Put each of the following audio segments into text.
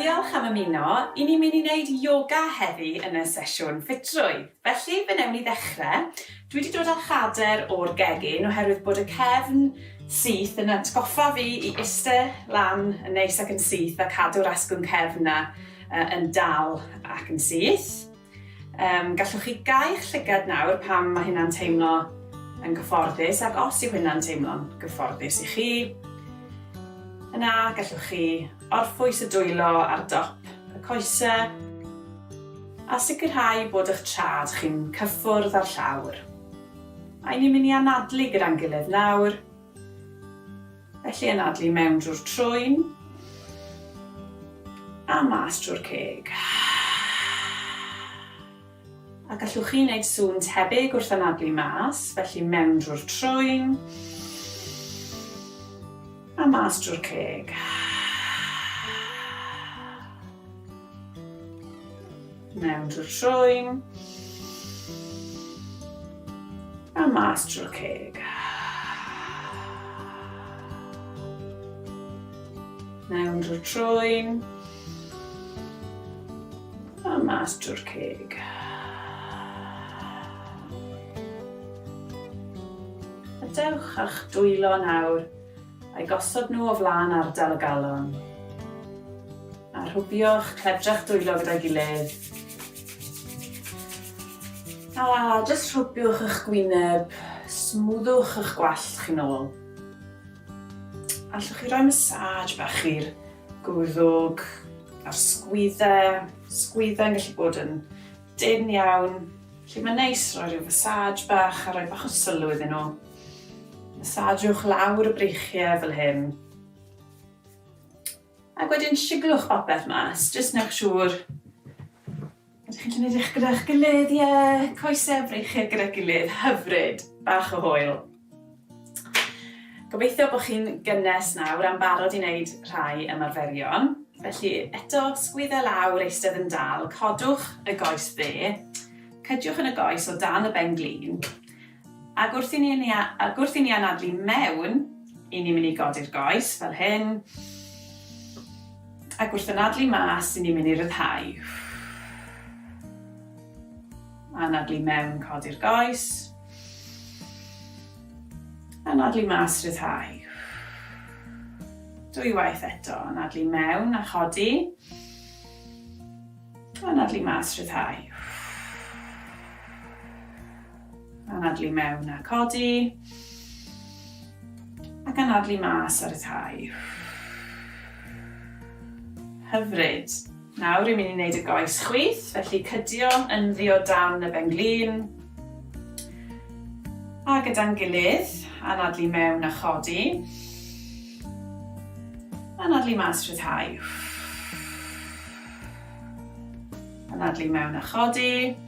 Diolch am ymuno. I ni'n mynd i wneud yoga heddi yn y sesiwn ffitrwydd. Felly, fe wnewn ni ddechrau. Dwi wedi dod â chader o'r gegin oherwydd bod y cefn syth yn atgoffa fi i iste lan yn neis ac yn syth a cadw'r asgwrn cefn 'na yn dal ac yn syth. Um, gallwch chi gau'ch llygad nawr pam mae hynna'n teimlo yn gyfforddus ac os yw hynna'n teimlo'n gyfforddus i chi, yna gallwch chi orffwys y dwylo ar dop y coesau a sicrhau bod eich trad chi'n cyffwrdd â'r llawr. A ni'n mynd i anadlu gyda'n gilydd nawr. Felly anadlu mewn drwy'r trwyn a mas drwy'r ceg. A gallwch chi wneud sŵn tebyg wrth anadlu mas, felly mewn drwy'r trwyn a mas drwy'r ceg. Mewn drwy'r trwyn. A mas drwy'r ceg. Mewn drwy'r trwyn. A mas drwy'r ceg. A dewch â'ch dwylo nawr A'i gosod nhw o flaen ardal y galon. A rhwbio'ch cledra'ch dwylo gyda'i gilydd. A jyst rhwbiwch eich gwyneb, smwddwch eich gwallt chi nôl. Allwch chi roi massage bach i'r gwddwg a'r sgwydde. Sgwydde yn gallu bod yn dynn iawn. Felly mae'n neis rhoi rhyw fassage bach a rhoi bach o sylw iddyn nhw. Massagewch lawr y breichiau fel hyn. Ac wedyn siglwch popeth mas, jyst newch siŵr Ydych chi'n gallu gwneud eich gyda'ch gilydd, ie, yeah. coesau a breichiau gyda'i gilydd, hyfryd, bach o hwyl. Gobeithio bod chi'n gynnes nawr a'n barod i wneud rhai ymarferion. Felly eto, sgwydda lawr, eistedd yn dal, codwch y goes dde, cydiwch yn y goes o dan y ben-glin, Ac wrth i ni, ac wrth i ni anadlu mewn, i ni'n mynd i godi'r goes fel hyn. Ac wrth anadlu mas, i ni'n mynd i ryddhau. Anadlu mewn, codi'r goes. Anadlu mas, rhyddhau. Dwywaith eto, anadlu mewn a chodi. Anadlu mas, rhyddhau. Anadlu mewn a codi. Ac anadlu mas a rhyddhau. Hyfryd. Nawr rwy'n mynd i wneud y goes chwith, felly cydio ynddi o dan y benglin. A gyda'n gilydd, anadlu mewn a chodi. Anadlu mas, rhyddhau. Anadlu mewn a chodi.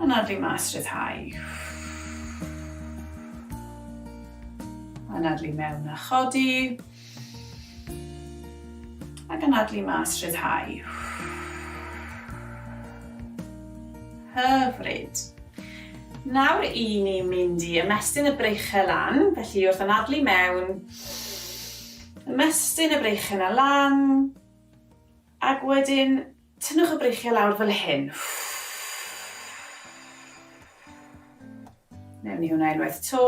Anadlu mas, rhyddhau. Anadlu mewn a chodi. Ac anadlu mas, rhyddhau. Hyfryd. Nawr i ni mynd i ymestyn y breichau lan, felly wrth anadlu mewn, ymestyn y breichau na lan, Ac wedyn, tynnwch y breichiau lawr fel hyn. Newn ni hwnna unwaith to.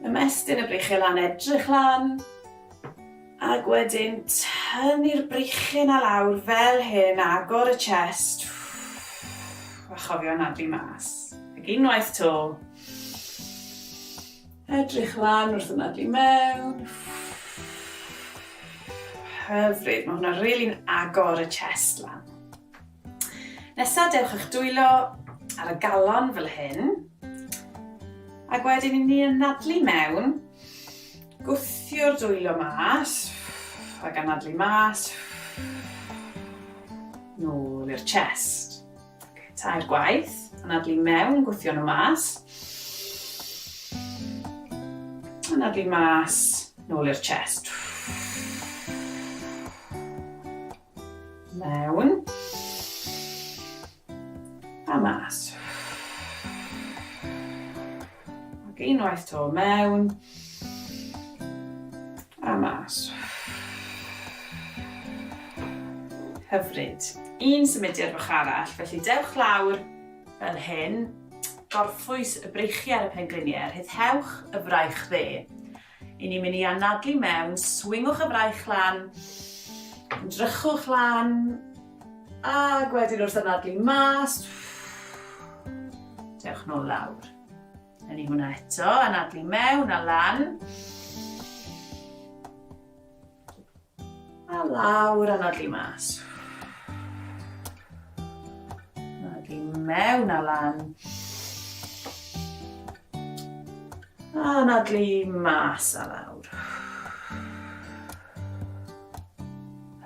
Ymestyn y breichiau lan, edrych lan. Ac wedyn, tynnu'r breichiau na lawr fel hyn, agor y chest. A chofio anadlu mas. Ac unwaith to. Edrych lan wrth anadlu mewn. Hyfryd, mae hwnna rili'n agor y chest lan. Nesa, dewch eich dwylo ar y galon fel hyn. Ac wedyn i ni anadlu mewn, gwthio'r dwylo mas, ac anadlu mas, nôl i'r chest. Tair gwaith, anadlu mewn, gwthio nhw mas. Anadlu mas, nôl i'r chest. Mewn. A mas. Ac unwaith to, mewn. A mas. Hyfryd. Un symudiad fach arall, felly dewch lawr fel hyn, gorffwys y breichiau ar y pengliniau, rhyddhewch y fraich dde. I ni'n mynd i anadlu mewn, swingwch y fraich lan, drychwch lan, ac wedyn wrth anadlu mas, dewch nôl lawr. Newn ni hwnna eto, anadlu mewn a lan. A lawr, anadlu mas. Anadlu mewn a lan. Anadlu mas a lawr.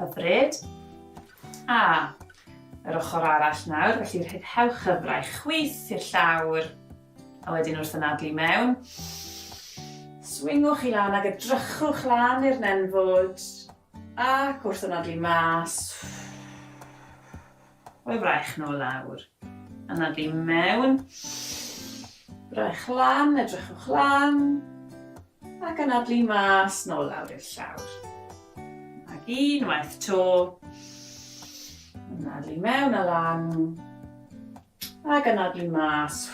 Hyfryd. A yr ochr arall nawr, felly rhyddhewch y fraich chwith i'r llawr, a wedyn wrth anadlu mewn, swingwch i lan ac edrychwch lan i'r nenfwd, ac wrth anadlu mas, o'i fraich nôl lawr. Anadlu mewn, braich lan, edrychwch lan, Ac anadlu mas nôl lawr i'r llawr. Ac unwaith 'to. Anadlu mewn a lan. Ac anadlu mas.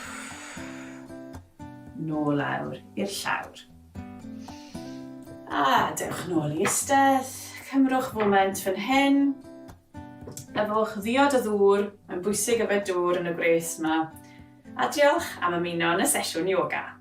Nôl lawr i'r llawr. A dewch nôl i eistedd. Cymrwch foment fan hyn. Yfwch ddiod o ddŵr. Mae'n bwysig yfed dŵr yn y gwres yma. A diolch am ymuno yn y sesiwn yoga.